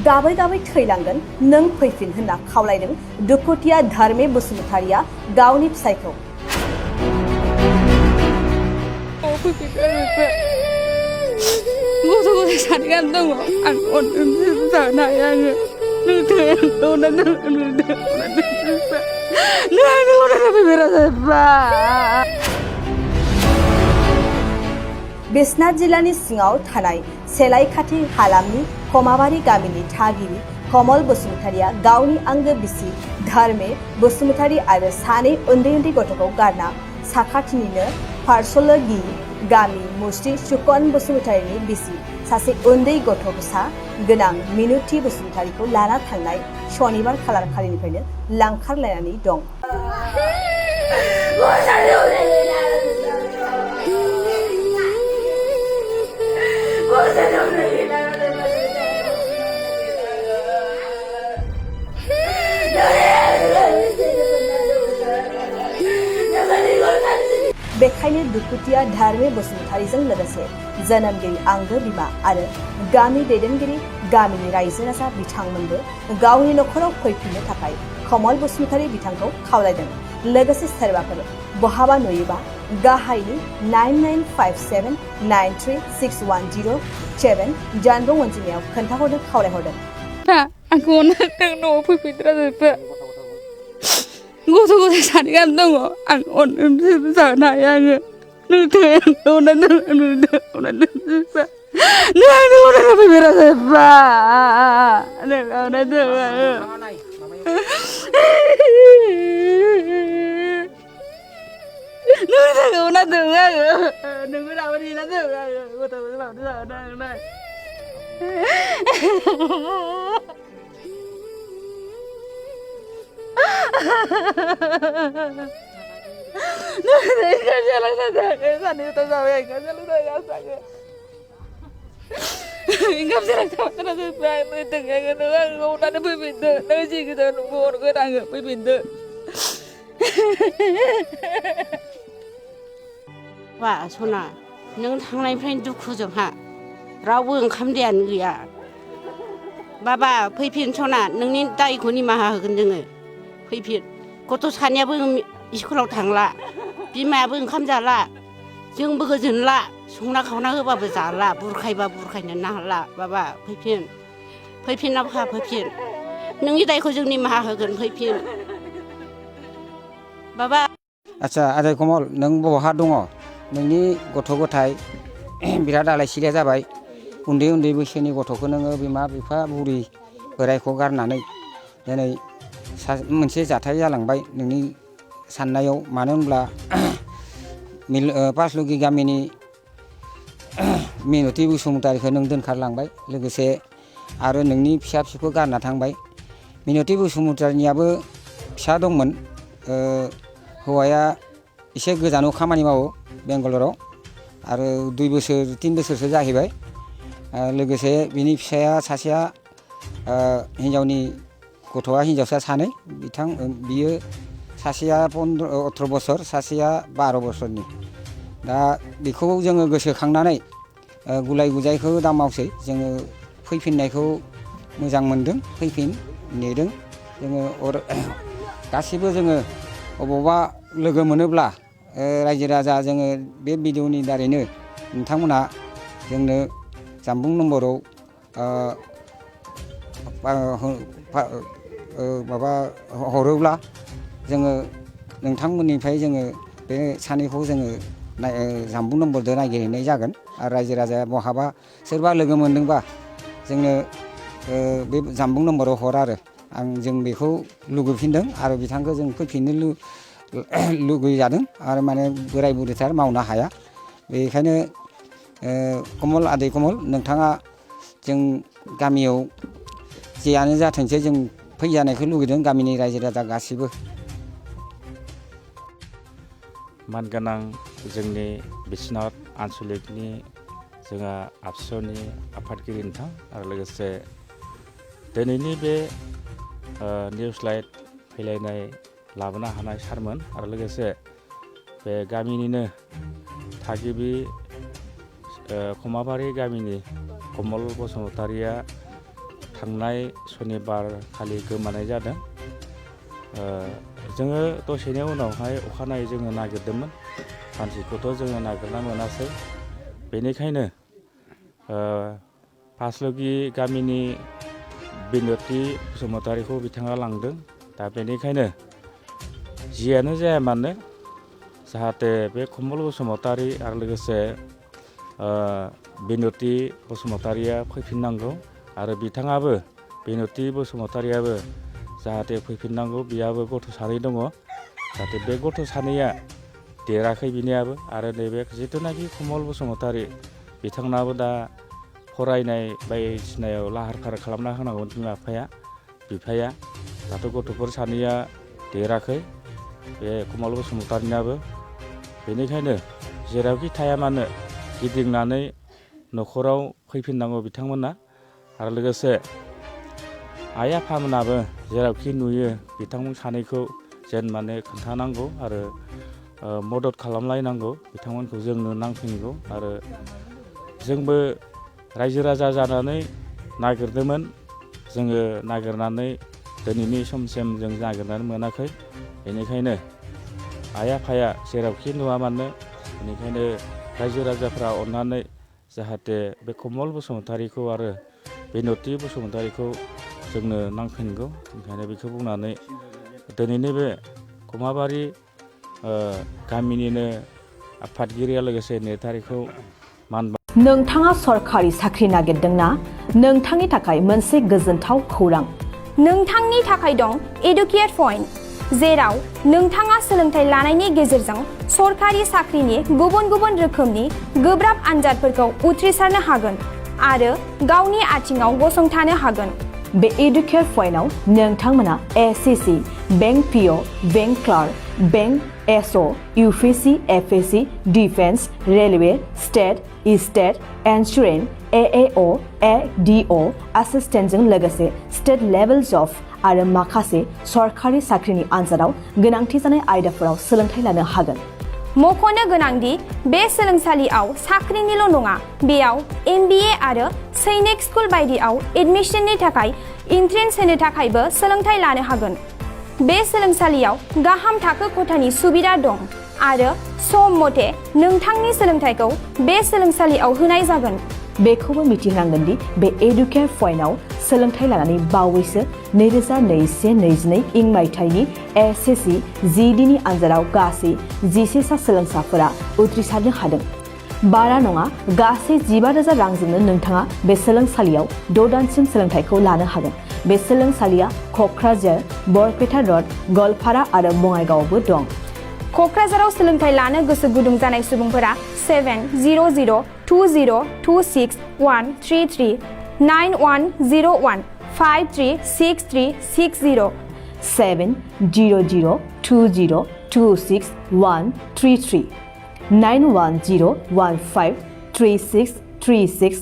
दाबै दाबै थैलांगोन नों फैफिन होनना खावलायदों दुखुथिया धर्मे बसुमतारिया गावनि फिसायखौ। गथ' गथाय सानैयानो दङ आं अननो जानो हाया आङो बिस्नाथ जिल्लानि सिङाव थानाय सेलायखाथि हालामनि खमाबारि गामिनि थागिबि कमल बसुमतारिया गावनि आंगो बिसि धर्मे बसुमतारि आरो सानै उन्दै उन्दै गथ'खौ गारना साखाथिनिनो पारसलगि गामि मुस्रि सुकन बसुमतारिनि बिसि सासे उन्दै गथ' फिसा गोनां मिनुथि बसुमतारिखौ लाना थांनाय शनिबार खालारखालिनिफ्रायनो लांखारलायनानै दं। बेखायनो दुखुथिया धर्मे बसुमतारिजों लोगोसे जोनोमगिरि आंगो बिमा आरो गामि दैदेनगिरि गामिनि रायजो राजा बिथांमोनबो गावनि नखराव फैफिननो थाखाय कमल बसुमतारि बिथांखौ खावलायदों। लोगोसे सोरबाफोर बहाबा नुयोबा गाहायनि 9957936107 जानबुं अनजिमायाव खोन्थाहरनो खावलायहरदों। आंखौ अननो न'आव फैफिनद्रा जोबो गथ' गथाय सानैयानो दङ आं अननो जानो हाया आङो वा सना नों थांनायनिफ्रायनो दुखु जोंहा रावबो ओंखाम दैयानो गैया बाबा फैफिन सना नोंनि दायखौ निमाहा होगोन जोङो फैफिन गथ' सानैयाबो स्कुलाव थांला बिमायाबो ओंखाम जाला जोंबो गोजोनला संना खावना होबाबो जाला बुरखायबा बुरखायनो नाहाला बाबा फैफिन आफा फैफिन नोंनि दायखौ जों निमाहा होगोन फैफिन बाबा। आच्छा आदै कमल नों बहा दङ नोंनि गथ' गथाय बिराद आलाय सिलाय जाबाय उन्दै उन्दै बैसोनि गथ'खौ नोङो बिमा बिफा बुरि बोरायखौ गारनानै दिनै मोनसे जाथाय जालांबाय नोंनि साननायाव मानो होनब्ला पारसलगि गामिनि मिनुथि बसुमतारिखौ नों दोनखारलांबाय लोगोसे आरो नोंनि फिसा फिसौखौ गारना थांबाय। मिनुथि बसुमतारिनियाबो फिसा दंमोन हौवाया एसे गोजानाव खामानि मावो बेंगालराव आरो 2 बोसोर 3 बोसोरसो जाहैबाय लोगोसे बिनि फिसाया सासेया हिन्जावनि गथ'आ हिन्जावसा सानै बियो सासेया 18 बोसोर सासेया 12 बोसोरनि दा बेखौ जोङो गोसोखांनानै गुलाय गुजायखौ दा मावसै जोङो फैफिननायखौ मोजां मोनदों फैफिन नेदों जोङो गासिबो जोङो अबावबा लोगो मोनोब्ला रायजो राजा जोङो बे भिडिअनि दारैनो नोंथांमोना जोंनो जानबुं नम्बराव माबा हरोब्ला जोङो नोंथांमोननिफ्राय जोङो बे सानैखौ जोङो जानबुं नम्बरजों नागिरहैनाय जागोन आरो रायजो राजाया बहाबा सोरबा लोगो मोनदोंबा जोंनो बे जानबुं नम्बराव हर आरो जों बेखौ लुगैफिनदों आरो बिथांखौ जों फैफिननो लुगैजादों आरो माने बोराय बुरैथार मावनो हाया बेखायनो कमल आदै कमल नोंथाङा जों गामियाव जेयानो जाथोंसै जों फैजानायखौ लुगैदों गामिनि रायजो राजा गासैबो। मानगोनां जोंनि बिश्वनाथ आनसलिकनि जोंहा आबसुनि आफादगिरि नोंथां आरो लोगोसे दिनैनि बे निउस लाइट फैलायनाय लाबोनो हानाय सारमोन आरो लोगोसे बे गामिनिनो थागिबि खमाबारि गामिनि कमल बसुमतारिया थांनाय सनिबार खालि गोमानाय जादों। जोङो दसेनि उनावहाय अखानायै जोङो नागिरदोंमोन, मानसिखौथ' जोङो नागिरना मोनासै। बेनिखायनो पासलगि गामिनि बिनति बसुमतारिखौ बिथाङा लांदों। दा बेनिखायनो जियानो जाया मानो जाहाथे बे कमल बसुमतारि आरो लोगोसे बिनति बसुमतारिया फैफिननांगौ आरो बिथाङाबो बिनति बसुमतारियाबो जाहाथे फैफिननांगौ। बियाबो गथ' सानै दङ, जाहाथे बे गथ' सानैया देराखै बिनियाबो। आरो नैबे जिथुनाखि कमल बसुमतारि बिथांनाबो दा फरायनाय बायदिसिनायाव लाहार फाहार खालामना होनांगौ बिमा बिफाया। दाथ' गथ'फोर सानैया देराखै बे कमल बसुमतारिनाबो। बेनिखायनो जेरावखि थाया मानो गिदिंनानै न'खराव फैफिननांगौ बिथांमोना। आरो लोगोसे आइ आफामोनाबो जेरावखि नुयो बिथांमोन सानैखौ जेन माने खोन्थानांगौ आरो मदद खालामलायनांगौ। बिथांमोनखौ जोंनो नांफिनगौ आरो जोंबो रायजो राजा जानानै नागिरदोंमोन। जोङो नागिरनानै दिनैनि समसिम जों नागिरनानै मोनाखै। बेनिखायनो आइ आफाया जेरावखि नुवा मानो बेनिखायनो रायजो राजाफ्रा अननानै जाहाथे बे कमल बसुमतारिखौ आरो बिनति बसुमतारिखौ जोंनो नांफिनगौ। ओंखायनो बेखौ बुंनानै दिनैनि बे खमाबारि गामिनिनो आफादगिरिया लोगोसे नेहाथारिखौ मान नोंथाङा सरखारि साख्रि नागिरदोंना? नोंथांनि थाखाय मोनसे गोजोनथाव खौरां। नोंथांनि थाखाय दं एडुकेट पइन्ट, जेराव नोंथाङा सोलोंथाइ लानायनि गेजेरजों सरखारि साख्रिनि गुबुन गुबुन रोखोमनि गोब्राब आनजादफोरखौ उथ्रिसारनो हागोन आरो गावनि आथिङाव गसंथानो हागोन। बे एडुकेट पइन्टआव नोंथांमोना SSC, bank PO, bank clerk, bank SO, UPSC, FSC, defence, railway, state insurance, AAO, ADO एसिस्टेन्टजों लोगोसे स्टेट लेभेल जब आरो माखासे सरखारि साख्रिनि आनजादाव गोनांथि जानाय आयदाफोराव सोलोंथाइ लानो हागोन। मख'नो गोनांदि बे सोलोंसालियाव साख्रिनिल' नङा, बेयाव MBA आरो सैनिक स्कुल बायदियाव एडमिशननि थाखाय एन्ट्रेन्स होनो थाखायबो सोलोंथाइ लानो हागोन। बे सोलोंसालियाव गाहाम थाखो खथानि सुबिदा दं आरो सम मथे नोंथांनि सोलोंथाइखौ बे सोलोंसालियाव होनाय जागोन। बेखौबो मिथिनांगोन दि बे एडुकेट पइन्टआव सोलोंथाइ लानानै बावैसो 2021-22 इं मायथाइनि एसएससि GDनि आनजादाव गासै 11 सा सोलोंसाफोरा उथ्रिसारनो हादों। बारा नङा, गासै 15,000 रांजोंनो नोंथाङा बे सोलोंसालियाव 6 दानसिम सोलोंथाइखौ लानो हागोन। बे सोलोंसालिया क'क्राझार, बरपेटा रड, गवालपारा आरो बङाइगावआवबो दं। क'क्राझाराव सोलोंथाइ लानो गोसो गुदुं जानाय सुबुंफोरा 70020263133 9101536360 70020263133 9101536366